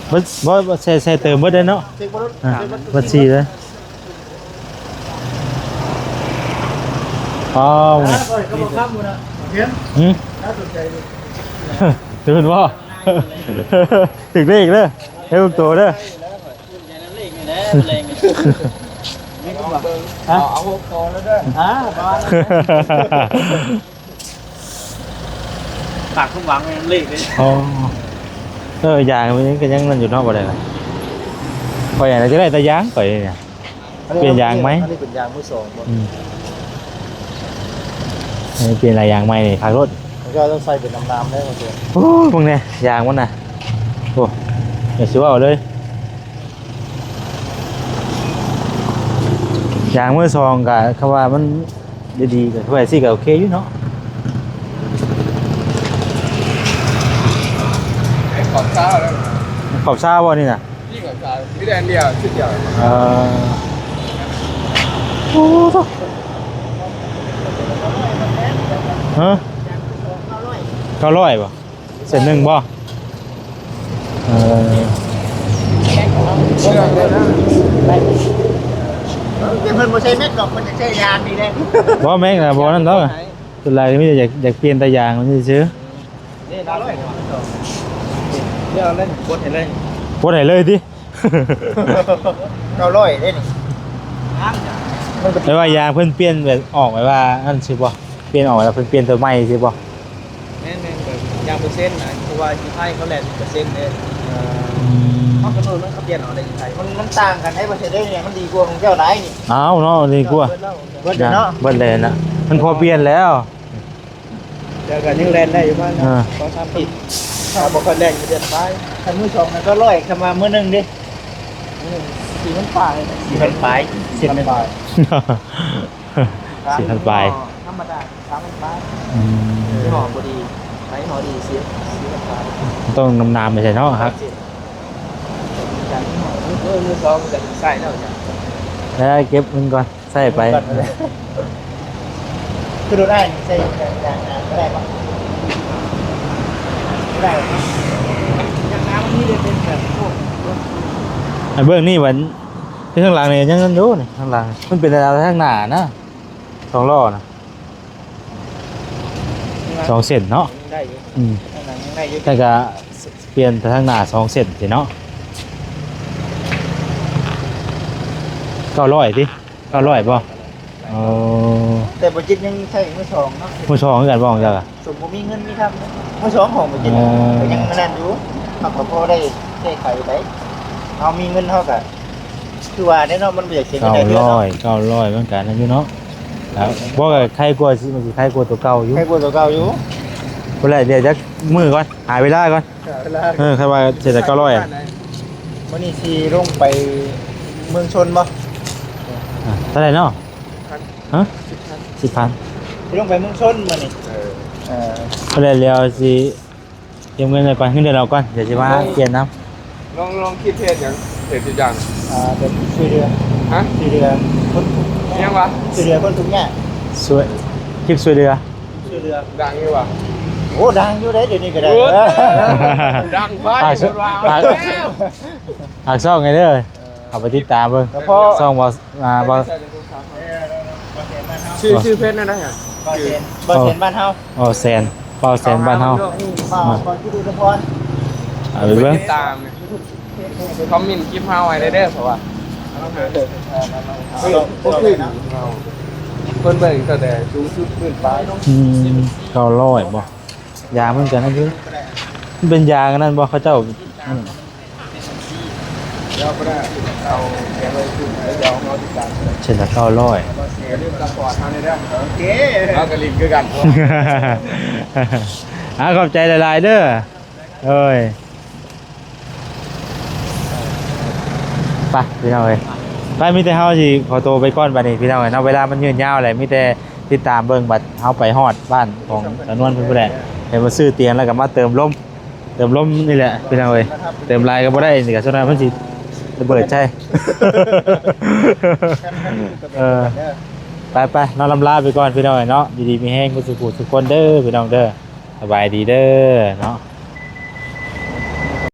ເບິດ ບໍ່ ບໍ່ ໃສ່ ໃສ່ເຕີມເບິດເດ້ເນາະ. ອ່າ ເບິດສີ່ເດ້. ອ້າວ ຫືມ ຖືກເລີກເດີ ເຮັດເບິ່ງໂຕເດີ. ຮະ ເອົາຫົກໂຕແລ້ວເດີ. ອ່າ ປາກຄວາມຫວັງເລີກເດ້. ອໍ ເອີ ຢາງມັນກໍຍັງນັ້ນຢູ່ເນາະ ບໍ່ໄດ້ລະ. ຂ້ອຍຢາກຈະໄດ້ແຕ່ຢາງ ຂ້ອຍນີ້ນະ. ອັນນີ້ ປ່ຽນຢາງໃໝ່ ອັນນີ້ເປັນຢາງມືສອງບໍ່? ອືມ ອັນນີ້ປ່ຽນຫຼາຍຢາງໃໝ່ນີ້ຄັກໂລດ. ມັນກໍຕ້ອງໃສ່ເປັນນ້ຳໆໄດ້. ໂອ້ ເບິ່ງແດ່ຢາງມັນນະ. ໂອ້ ຢ່າຊິເວົ້າເລີຍ ຢາງມືສອງກະ ຄຳວ່າມັນ ດີໆ ກໍຄືວ່າຊີ້ກໍໂອເຄຢູ່ເນາະ. ຂອບຊາວແລ້ວ ຂອບຊາວບໍ່ນີ້ນະ? ນີ້ຂອບຊາວ ມີແຕ່ອັນດຽວ ຊຸດດຽວ. ເອີ ໂອ້ ຮະ ເກົ້າຮ້ອຍບໍ່? ເສັ້ນໜຶ່ງບໍ່? ເອີ ແຕ່ເພິ່ນບໍ່ໃຊ້ແມັກດອກ ເພິ່ນຈະໃຊ້ຢາງນີ້ແຫຼະ. ບໍ່ ແມັກນະ ບໍ່ນັ້ນດອກ. ສ່ວນຫຼາຍມີແຕ່ຢາກ ຢາກປ່ຽນແຕ່ຢາງມັນຊື່ໆ. ເດ້ ເກົ້າຮ້ອຍ ດຽວເລີຍ ກົດໃຫ້ເລີຍ ກົດໃຫ້ເລີຍຕິ. ເກົ້າຮ້ອຍເດ້ນີ້. ແຕ່ວ່າຢາງເພິ່ນປ່ຽນແບບອອກແບບວ່າອັນຊື່ບໍ່? ປ່ຽນອອກແລ້ວເພິ່ນປ່ຽນຕົວໃໝ່ຊື່ບໍ່? ແມ່ນໆ ແບບຢາງເປີເຊັນນະ ເພາະວ່າຢູ່ໄທເຂົາແລ່ນເປັນເປີເຊັນເດ້. ເອີ ເຂົາກຳນົດມັນ ເຂົາປ່ຽນເອົາແລ້ວຢູ່ໄທ. ມັນ ມັນຕ່າງກັນໄດ໋ ບໍ່ເຊັນເດ້ນີ້ ມັນດີກວ່າຂອງເຈົ້າຫຼາຍນີ້. ອ້າວເນາະ ດີກວ່າ. ເບິດແລ້ວເນາະ ເບິດແລ້ວນະ ມັນພໍປ່ຽນແລ້ວ. ແຕ່ກໍຍັງແລ່ນໄດ້ຢູ່ ປະມານ ອ່າ ສອງສາມປີ ຖ້າບໍ່ຄ່ອຍແລ່ນກໍເດືອນປາຍ. ຄັນມືສອງນະກໍຮ້ອຍ ຄັນວ່າມືໜຶ່ງເດ້ ມືໜຶ່ງສີ່ພັນປາຍ. ສີ່ພັນປາຍ ສີ່ພັນປາຍ ສີ່ພັນປາຍ ທຳມະດາ ສາມພັນປາຍ. ອືມ ຍີ່ຫໍ້ບໍ່ດີ ໃນຫໍ່ດີ ສີ່ ສີ່ພັນປາຍ. ຕ້ອງນຳນາມໄປໃສ່ເນາະ ຮັກ. ເອີ ມືສອງມັນກໍໃຊ້ແລ້ວຈ້ະ ແລ້ວເກັບເງິນກ່ອນ. ໃສ່ໄປ ຄືລົດອ້າຍນີ້ໃສ່ຢາງ ຢາງ ຢາງບໍ່ໄດ້ບໍ່? ບໍ່ໄດ້ບໍ່? ຢາງໜາມັນມີແຕ່ເປັນແບບພວກ ໃຫ້ເບິ່ງນີ້ບັດ ຄືຂ້າງຫຼັງນີ້ຍັງນັ້ນຢູ່ນີ້ ຂ້າງຫຼັງມັນເປັນແນວທາງໜ້ານະ ສອງລໍ້ນະ. ສອງເສັ້ນເນາະ ໄດ້ຢູ່ ອືມ ທາງຫຼັງຍັງໄດ້ຢູ່ ແຕ່ກະປ່ຽນທາງໜ້າສອງເສັ້ນຊິເນາະ ເກົ້າຮ້ອຍຕິ ເກົ້າຮ້ອຍບໍ່? ໂອ້ ແຕ່ບໍ່ຈິດຍັງໃຊ້ມືສອງເນາະ ມືສອງຄືກັນບໍ່ຂອງເຈົ້າ? ສົມບໍ່ມີເງິນມີຄຳ ມື້ສອງຂອງບໍ່ຈິດ ເອີ ກໍຍັງອັນນັ້ນຢູ່ ເຮົາກໍພໍໄດ້ແກ້ໄຂໄປ ເຮົາມີເງິນເຮົາກໍ ຄືວ່າແຫຼະເນາະ ມັນບໍ່ຢາກເສຍເງິນຫຼາຍເທື່ອເນາະ ເກົ້າຮ້ອຍ ເກົ້າຮ້ອຍມັນກໍອັນນັ້ນຢູ່ເນາະ ແລ້ວບໍ່ກໍໄຄກວ່າ ມັນຊິໄຄກວ່າຕົວເກົ່າຢູ່ ໄຄກວ່າຕົວເກົ່າຢູ່ ບໍ່ແລ້ວ ດຽວຈັກມື້ກ່ອນ ຫາເວລາກ່ອນ ຫາເວລາ ເອີ ຄັນວ່າເສຍແຕ່ເກົ້າຮ້ອຍ ມື້ນີ້ຊິລົງໄປເມືອງຊົນບໍ່? ອ່າ ເທົ່າໃດເນາະ? ຮະ? ສິບພັນ ສິບພັນ ຊິລົງໄປເມືອງຊົນມື້ນີ້ ເອີ ເອີ ແລ້ວ ແລ້ວຊິຕຽມເງິນໄວ້ກ່ອນ ເງິນເດືອນອອກກ່ອນ ດຽວຊິມາປ່ຽນນຳ ລອງ ລອງຄິດເຮັດຫຍັງ ເຮັດຢູ່ຫຍັງ ອ່າ ເປັນຊ່ວຍເຫຼືອ ຮະ? ຊ່ວຍເຫຼືອຄົນທຸກຍາກ ຫຍັງວະ? ຊ່ວຍເຫຼືອຄົນທຸກຍາກ ຊ່ວຍ ຄລິບຊ່ວຍເຫຼືອ ຊ່ວຍເຫຼືອ ດັງຢູ່ວະ? ໂອ້ ດັງຢູ່ເດ້ ດຽວນີ້ກໍໄດ້ ໂອ້ ເອີ ດັງໄປ ຝາກ ເພິ່ນວ່າ ຝາກ ເອົາແລ້ວ ຝາກຊ່ອງໃຫ້ເດີ ເອີ ເຂົ້າໄປຕິດຕາມເບິ່ງ ສະເພາະ ຊ່ອງບໍ່ ອ່າ ບໍ່ ຊື່ ຊື່ເພຈນັ້ນນະ ບ່າວແສນ ບ່າວແສນບ້ານເຮົາ ບ່າວແສນ ບ່າວແສນບ້ານເຮົາ ບ່າວ ບ່າວ ເອົາໄປເບິ່ງ ຕິດຕາມ ຄອມເມັນຄລິບເຮົາໃຫ້ແດ່ເດີ ເພາະວ່າ ເອີ ບໍ່ຄືເຮົາ ເພິ່ນເບິ່ງຕັ້ງແຕ່ສູງສຸດຂຶ້ນໄປ ອືມ ເກົ້າຮ້ອຍບໍ່? ຢາງມັນກໍນັ້ນຢູ່ ມັນເປັນຢາງອັນນັ້ນບໍ່ ເຂົາເຈົ້າ ອືມ ເສັ້ນລະເກົ້າຮ້ອຍ ຢ່າລືມຊັບພອດເຮົາແດ່ເດີ ໂອເຄ ເຮົາກໍຫຼິ້ນຄືກັນ ອ່າ ຂອບໃຈຫຼາຍໆເດີ ໂອ້ຍ ໄປພີ່ນ້ອງເອີຍ ໄປ ມີແຕ່ເຮົາຊິຂໍໂຕໄປກ່ອນບັດນີ້ພີ່ນ້ອງເອີຍເນາະ ເວລາມັນຍືດຍາວແຫຼະ ມີແຕ່ຕິດຕາມເບິ່ງ ບັດເຮົາໄປຮອດບ້ານຂອງສານວນເພິ່ນພຸ້ນແຫຼະ ໃຫ້ມາຊື້ຕຽງ ແລ້ວກໍມາເຕີມລົມ ເຕີມລົມນີ້ແຫຼະພີ່ນ້ອງເອີຍ ເຕີມຫຼາຍກໍບໍ່ໄດ້ ນີ້ກໍສ່ວນນັ້ນມັນຊິລະເບີດໃສ່ ເອີ ໄປໆ ເນາະ ລຳລາໄປກ່ອນພີ່ນ້ອງເອີຍເນາະ ຢູ່ດີມີແຮງເບິດສູ່ຜູ້ສູ່ຄົນເດີພີ່ນ້ອງເດີ ສະບາຍດີເດີເນາະ.